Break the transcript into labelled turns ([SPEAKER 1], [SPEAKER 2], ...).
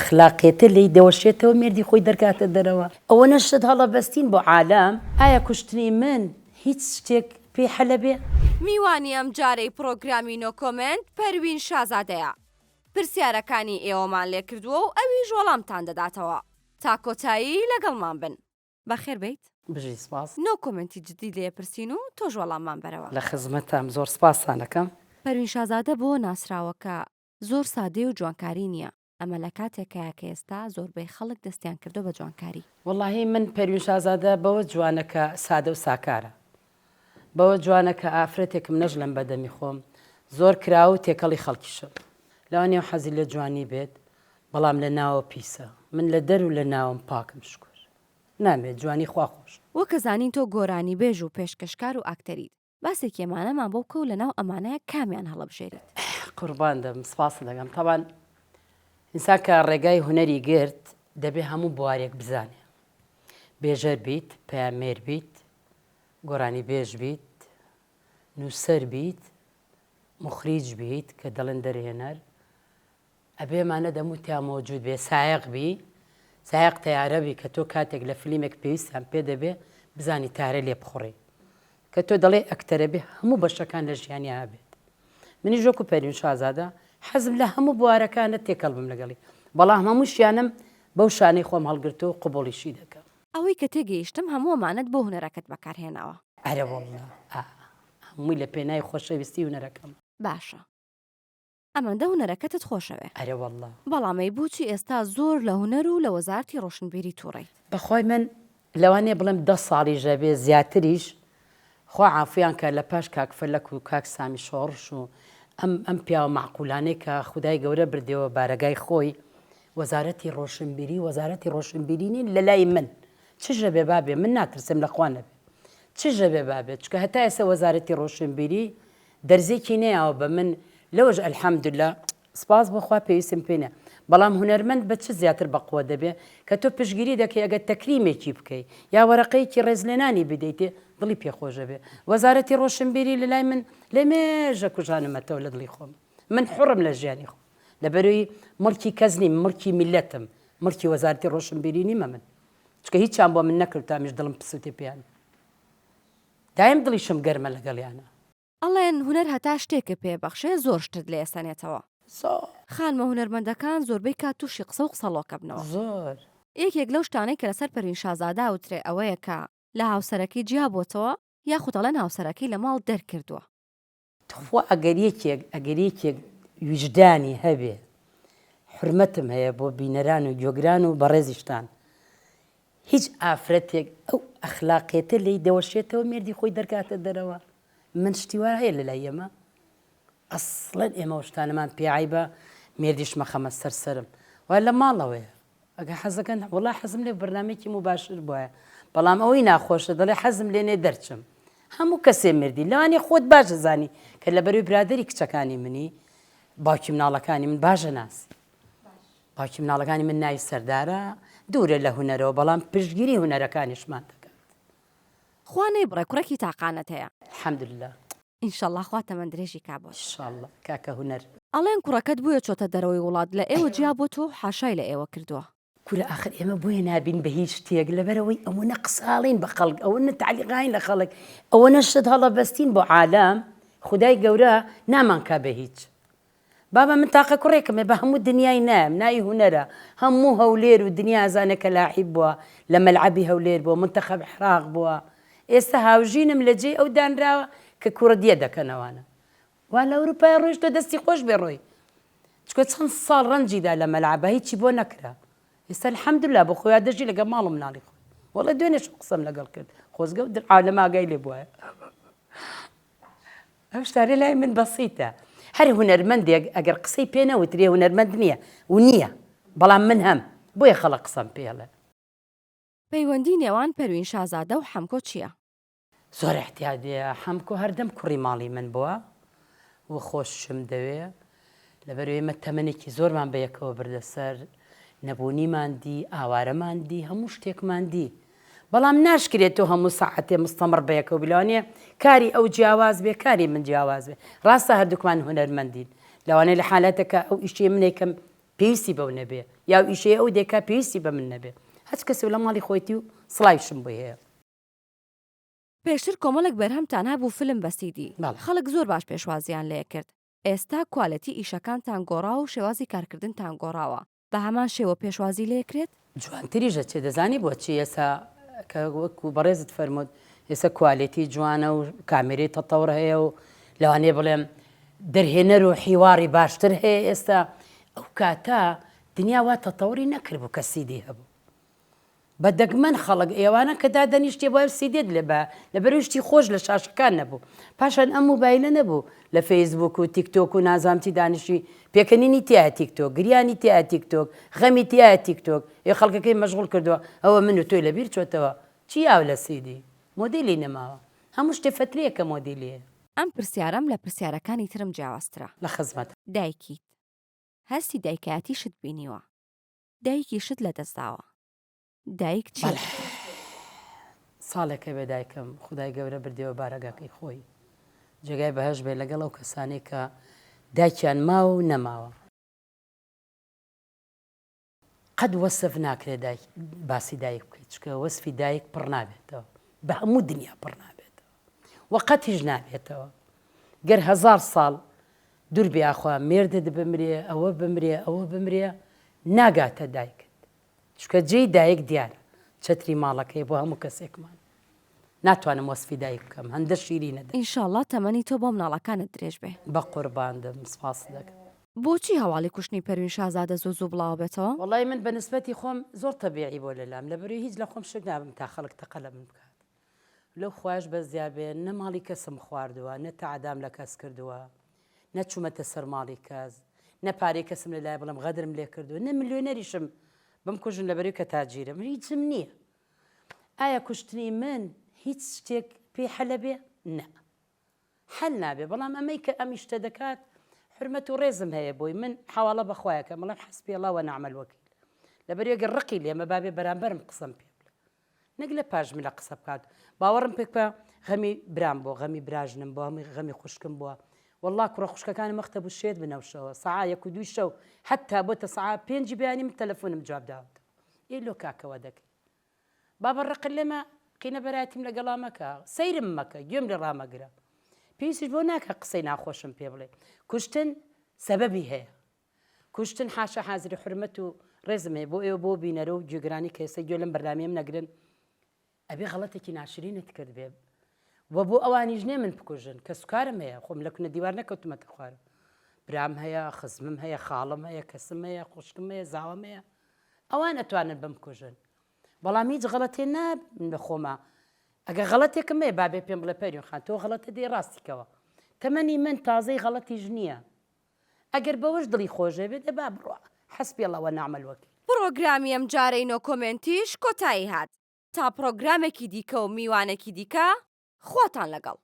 [SPEAKER 1] ئەخلاقیەتە لێی دەوەشێتەوە مێردی خۆی دەرکاتە دەرەوە. ئەوەنە شت هەڵەبەستین بۆ عالەم. ئایا کوشتنی من هیچ شتێک پێی حەلە بێ؟
[SPEAKER 2] میوانی ئەمجارەی پڕۆگرامی نۆ کۆمێنت پەروین شازادەیە. پرسیارەکانی ئێوەمان لێکردووە و ئەویش وەڵامتان دەداتەوە. تا کۆتایی لەگەڵمان بن. بەخێر بێیت.
[SPEAKER 1] بژی سپاس.
[SPEAKER 2] نۆ کۆمێنتی جدی لێ پرسین و تۆش وەڵاممان بەرەوە.
[SPEAKER 1] لە خزمەتتام زۆر سپاستان ئەکەم.
[SPEAKER 2] پەروین شازادە بەوە ناسراوە کە زۆر سادەیە و جوانکاری نییە، ئەمە لە کاتێکایە کە ئێستا زۆربەی خەڵک دەستیان کردوە بە جوانکاری.
[SPEAKER 1] وەڵاهی من پەروین شازادە بەوە جوانە کە سادە و ساکارە بەوە جوانە کە ئافرەتێکم نەژلەم بە دەمی خۆم زۆر کراوە و تێکەڵی خەڵکیشم لەوانیە حەزی لە جوانی بێت بەڵام لە ناوە پیسە من لە دەر و لە ناوم پاکم شکور نامێت جوانی خوا خۆش.
[SPEAKER 2] وەک ئەزانین تۆ گۆرانیبێژ و پێشکەشکار و ئاکتەریت باسێکی ئەمانەمان بۆ بکە و لەناو ئەمانە کامیان هەڵەبژێریت؟
[SPEAKER 1] قوربان دەبم سپاست دەکەم تەبان ئینسان کە ڕێگای هونەری گرت دەبێ هەموو بوارێک بزانێ بێژەر بیت پەیامێر بیت گۆرانی بێژ بیت نووسەر بیت مخریج بیت کە دەڵێن دەرهێنەر ئەبێ ئەمانە دەموو تیا مەوجود بێ سایەق بی سایەق تەیارە بی کە تۆ کاتێک لە فلیمێک پێویستیان پێ دەبێ بزانی تارە لێ بخوڕی کە تۆ دەڵێ ئەکتەرە بێ هەموو بەشەکان لە ژیانیا هەبێت منیش وەکو پەروین شازادە حەزم لە هەموو بوارەکانە تێکەڵ بم لەگەڵی بەڵام هەمووشیانم بەو شانەی خۆم هەڵگرتووە و قبوڵیشی دەکەم.
[SPEAKER 2] ئەوەی کە تێگەیشتم هەموو ئەمانەت بۆ هونەرەکەت بەکارهێناوە.
[SPEAKER 1] ئەرە وەڵڵا ئا هەمووی لە پێناوی خۆشەویستی هونەرەکەمە.
[SPEAKER 2] باشە ئەمەندە هونەرەکەتت خۆشەوێ.
[SPEAKER 1] ئەرێ وەڵڵا.
[SPEAKER 2] بەڵام ئەی بۆچی ئێستا زۆر لە هونەر و لە وەزارەتی ڕۆشنبیری توڕەیت؟
[SPEAKER 1] بەخوای من لەوانەیە بڵێم دە ساڵیش ئەبێ زیاتریش خوا عافویان کا لە پاش کاک فەلەک و کاک سامی شۆڕش و ئەم ئەم پیاوە مەعقولانەی کە خودای گەورە بردیەوە بارەگای خۆی وەزارەتی ڕۆشنبیری وەزارەتی ڕۆشنبیری نین لە لای من چ ژەبێ با بێ من ناترسم لە خوا نەبێ چ ژەبێ با بێ چونکە هەتا ئێستا وەزارەتی ڕۆشنبیری دەرزێکی نەیاوە بە من لەوەش الحمدللە سپاس بۆ خوا پێویستم پێی نیە بەڵام هونەرمەند بە چ زیاتر بەقوەت دەبێ کە تۆ پشتگیری دەکەی ئەگەر تەکریمێکی بکەی یا وەرەقەیەکی ڕێزلێنانی بدەیتێ دڵی پێ خۆش دەبێ وەزارەتی ڕۆشنبیری لەلای من لە مێژە کوژانمەتەوە لە دڵی خۆم من حوڕم لە ژیانی خۆم لەبەروی مڵکی کەس نیم مڵکی میلەتم مڵکی وەزارەتی ڕۆشنبیری نیمە من چونکە هیچیان بۆ من نەکرد تامیش دڵم پسوتێ پێیان دایم دڵیشم گەرمە لەگەڵیانا.
[SPEAKER 2] ئەڵێن هونەر هەتا شتێکت پێ بەخشێ زۆر شتت لێ ئەسەنێتەوە.
[SPEAKER 1] زۆر.
[SPEAKER 2] خانمە هونەرمەندەکان زۆربەی کات توشی قسە و قسەڵۆکە بنەوە.
[SPEAKER 1] زۆر.
[SPEAKER 2] یەکێک لەو شتانەی کە لەسەر پەروین شازادە ئەوترێ ئەوەیە کە لە هاوسەرەکەی جیا بۆتەوە یاخود ئەڵێن هاوسەرەکەی لە ماڵ دەرکردووە.
[SPEAKER 1] تخوا ئەگەر یەکێک ئەگەر یەکێک ویژدانی هەبێ حورمەتم هەیە بۆ بینەران و گۆگران و بەڕێزیشتان هیچ ئافرەتێک ئەو ئەخلاقیەتە لێی دەوەشێتەوە مێردی خۆی دەرکاتە دەرەوە من شتی وا هەیە لەلای ئێمە ئەسڵەن ئێمە ئەو شتانەمان پێ عەیبە مێردیش مەخەمە سەر سەرم وا لە ماڵەوەیە ئەگەر حەزەکەن وەڵا حەزم لێ بەرنامەیەکی موباشر بوایە بەڵام ئەوەی ناخۆشە دەڵێ حەزم لێ نێ دەرچم هەموو کەسێ مردی لەوانەیە خۆت باش ئەزانی کە لەبەروی برادەری کچەکانی منی باوکی مناڵەکانی من باشە ناسی باوکی مناڵەکانی من ناوی سەردارە دوورە لە هونەرەوە بەڵام پشتگیری هونەرەکانیشمان دەکات.
[SPEAKER 2] خوا نەیبڕێ کوڕێکی تاقانەت هەیە.
[SPEAKER 1] الحمدللە.
[SPEAKER 2] ئینشەڵا خوا تەمەن درێژی کا بۆت.
[SPEAKER 1] ئیشاڵڵا کاکە هونەر.
[SPEAKER 2] ئەڵێن کوڕەکەت بۆیە چۆتە دەرەوەی وڵات لە ئێوە جیا بۆتەوە و حاشای لە ئێوە کردووە.
[SPEAKER 1] کورە ئاخر ئێمە بۆیە نابین بە هیچ شتێک لەبەرئەوەی ئەوەنە قساڵین بە خەڵک ئەوەنە تەعلیقاین لە خەڵک ئەوەنە شت هەڵەبەستین بۆ عالەم خودای گەورە نامانکا بە هیچ بابە من تاقە کوڕێکم هەیە بە هەموو دنیای نایەم ناوی هونەرە هەموو هەولێر و دنیا ئەزانێ کە لاعیب بووە لە مەلعەبی هەولێر بووە مونتەخەب عێراق بووە ئێستا هاوژینم لە جێی ئەو دانراوە کە کوڕدیە دەکەنەوانە وا لە ئەوروپای ڕۆیشتوە دەستی خۆش بێ ڕۆی چکە چەند ساڵ ڕەنجی دا لە مەلعەبا هیچی بۆ نەکرا ئێستا الحمدللە بۆ خۆیا دەژی لەگەڵ ماڵ و مناڵی خۆی وەڵێ دوێنێش قسەم لەگەڵ کرد خۆزگە و عالەم ئاگای لێ بوایە ئەو شتانە لای من بەسیتە هەر هونەرمەندێک ئەگەر قسەی پێ نەوترێ هونەرمەند نییە و نییە بەڵام من هەم بۆیە خەڵک قسەم پێڵێ.
[SPEAKER 2] پەیوەندی نێوان پەروین شازادە و حەمکۆ چییە؟
[SPEAKER 1] زۆر ئیعتیادیە حەمکۆ هەردەم کوڕی ماڵی من بووە و خۆششم دەوێ لەبەر ئێمە تەمەنێکی زۆرمان بە یەکەوە بردە سەر نەبوونیمان دی ئاوارەمان دی هەموو شتێکمان دی بەڵام ناشکرێت تۆ هەموو سەعاتێ مستەمڕ بەیەکەوە بی لەوانەیە کاری ئەو جیاواز بێ کاری من جیاواز بێ ڕاستە هەردووکمان هونەرمەندین لەوانەیە لە حالاتێکا ئەو ئیشەی منێکم. پێویستی بەو نەبێ یا ئەو ئیشەی ئەو دەیکا پێویستی بە من نەبێ هەچ کەسێ لە ماڵی خۆیتی و سڵاویشم بۆی هەیە.
[SPEAKER 2] پێشتر کۆمەڵێک بەرهەمتان هەبوو فلم بە سیدی
[SPEAKER 1] بەڵێ.
[SPEAKER 2] خەڵک زۆر باش پێشوازیان لێکرد ئێستا کوالێتی ئیشەکانتان گۆڕاوە و شێوازی کارکردنتان گۆڕاوە بە هەمان شێوە پێشوازی لێکرێت؟
[SPEAKER 1] جوانتریش ئەچێ دەزانی بۆچی ئێستا کە وەکو بەڕێزت فەرمووت ئێستا کوالێتی جوانە و کامێرەی تەتەور هەیە و لەوانەیە بڵێم دەرهێنەر و حیواڕی باشتر هەیە ئێستا ئەو کاتە دنیا وا تەتەوری نەکردبوو کە سیدی هەبوو بە دەگمەن خەڵک ئێوانە کە دادەنیشتێ بۆ سیدێت لێ بە لەبەرەوەی شتی خۆش لە شاشەکان نەبوو پاشان ئەم موبایلە نەبوو لە فەیسبوک و تیک تۆک و نازانم چی دانیشی پێکەنینی تیایە تیک تۆک گریانی تیایە تیک تۆک غەمی تیایە تیک تۆک ئێ خەڵکەکەی مەشغوڵ کردووە ئەوە من و تۆی لەبیر چۆتەوە چی یاوە لە سیدی مۆدیلی نەماوە هەموو شتێ فەترەیەکە مۆدیلی هەیە.
[SPEAKER 2] ئەم پرسیارەم لە پرسیارەکانی ترم جیاوازترە.
[SPEAKER 1] لە خزمەتم.
[SPEAKER 2] دایکیت هەستی دایکایەتیشت بینیوە دایکیشت لەدەست داوە دایک چیە
[SPEAKER 1] بەڵێ
[SPEAKER 2] بۆ تۆ؟
[SPEAKER 1] ساڵێکە بێ دایکم خودای گەورە بردیەوە بارەگاکەی خۆی جێگای بەهەشت بێ لەگەڵ ئەو کەسانەی کە دایکیان ماوە و نەماوە. قەت وەسف ناکرێت دایک باسی دایک بکەیت چکە وەسفی دایک پڕ نابێتەوە بە هەموو دنیا پڕ نابێتەوە و قەتیش نابێتەوە گەر هەزار ساڵ دوور بێ ئاخوا مێردت بمرێ ئەوە بمرێ ئەوە بمرێ ناگاتە دایکت چونکە جێی دایک دیارە چەتری ماڵەکەی بۆ هەموو کەسێکمان ناتوانم وەسفی دایک بکەم هەندە شیرینە دایک.
[SPEAKER 2] ئینشاڵڵا تەمەنی تۆ بۆ مناڵەکانت درێژ بێ.
[SPEAKER 1] بەقوربان بم سپاست دەکەم.
[SPEAKER 2] بۆچی هەواڵی کوشتنی پەروین شازادە زوو زوو بڵاوەبێتەوە؟
[SPEAKER 1] وەڵای من بە نسبەتی خۆم زۆر تەبیعی بۆ لەلام لەبەرئەوەی هیچ لە خۆم شک نابم تا خەڵک تەقە لە من بکات لەو خوایش بەزیا بێ نە ماڵی کەسم خواردووە نە تەعدام لە کەس کردووە نە چوومەتە سەر ماڵی کەس نە پارەی کەسم لە لایە بڵێم غەدرم لێ کردووە نە ملیۆنەریشم بمکوژن لەبەرئەوەی کە تاجیرم هیچم نییە ئایا کوشتنی من هیچ شتێک پێی حەلە بێ؟ نا حەل نابێ بەڵام ئەمەی کە ئەم شتە دەکات حورمەت و ڕێزم هەیە بۆی من حەواڵە بە خوایەکەم بەڵام حسبی اللە و نعم الوکیل لەبەر ئەگەر ڕقی لێمە بابێ بەرامبەرم قسەم پێ بڵێ نەک لە پاش منە قسە بکات باوەڕم پێک بە غەمی برام بۆ غەمی براژنم بۆ هەمووی غەمی خوشکم بووە والله کوڕە خوشکەکانم وەختە بوو شێت بنەو شەوە سەعا یەک و دووی شەو حتا بۆتە سەعا پێنجی بەیانی من تەلەفۆنم جواب داوەتەوە ئێ لۆ کاکەوە دەکەی بابە ڕقت لێمە قینە بەرایەتیم لەگەڵا مەکە سەیرم مەکە گوێم لێ ڕامەگرە پێویستیش بۆ ناکە قسەی ناخۆشم پێ بڵێ کوشتن سەبەبی هەیە کوشتن حاشا حازری حورمەت و ڕێزم هەیە بۆ ئێوە بۆ بینەرە و گوێگرانی کە ئێستا گوێ لەم بەرنامەیەم نەگرن ئەبێ غەڵەتێکی ناشرینت کرد بێ و بۆ ئەوانیش نێ من بکوژن کە سوکارم هەیە خۆم لە کونە دیوار نەکەوتمەتە خوارە برام هەیە خزمم هەیە خاڵم هەیە کەسم هەیە خوشکم هەیە زاوام هەیە ئەوان ئەتوانن بمکوژن بەڵام هیچ غەڵەتێ ناب لە خۆما ئەگە غەڵەتێکم هەیە بابێ پێم بڵێ پەریون خان تۆ غەڵەتە دێ ڕاستی کەوە تەمەنی من تازەی غەڵەتیش نییە ئەگەر بەوەش دڵی خۆش نەبێ دە با بڕوا حسبی اللە ونعم الوکیل.
[SPEAKER 2] پڕۆگرامی ئەمجارەی نۆ کۆمێنتیش کۆتایی هات تا پڕۆگرامێکی دیکە و میوانێکی دیکە خواتان لەگەڵ.